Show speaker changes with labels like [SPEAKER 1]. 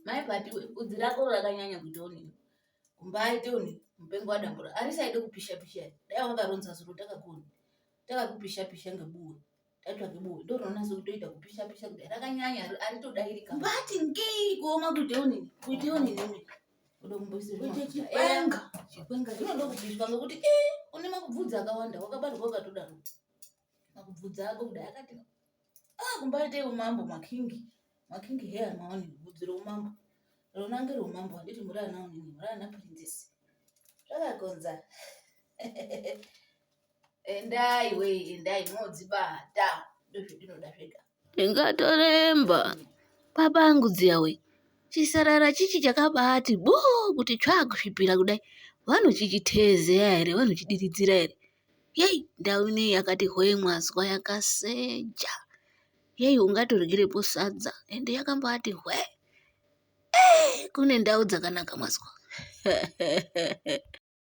[SPEAKER 1] Mai Patiwe, vhudzi rako rakanyanya kuita onini. Kumbaite onini, mupengo wadambura. Arisaide kupisha pisha. Dai wakaronza zuro takakuona. Takakupisha pisha ngebuwe. Tatsvake buwe. Ndorinonasa kutoita kupisha pisha kudai. Rakanyanya aritodairika. Mbati ngei kuoma kuite onini. Kuite onini umi. Udo kumboisa
[SPEAKER 2] Kuite chikwenga.
[SPEAKER 1] Chikwenga chinoda kupishwa ngekuti eh une makubvudzi akawanda wakabarwa wakatodaro. Makubvudzi ako kudai akati ah kumbaite umambo makingi. Makingi hair maoni bvudzi roumambo. Rona ngereumambo handiti muri ana onini muri ana princess. Zvakakonza. Endai wee endai modzibata ndozvendinoda zvega. Ndingatoremba baba angu dziya we chisarara chichi chakabaati boo kuti tsvaa kusvipira kudai vanochichitezeya here vanochidiridzira here yei ndau ineyi yakati hwee mwazwa yakaseja yei ungatoryirepo sadza ende yakambaati hwee eh, kune ndau dzakanaka mwazwa.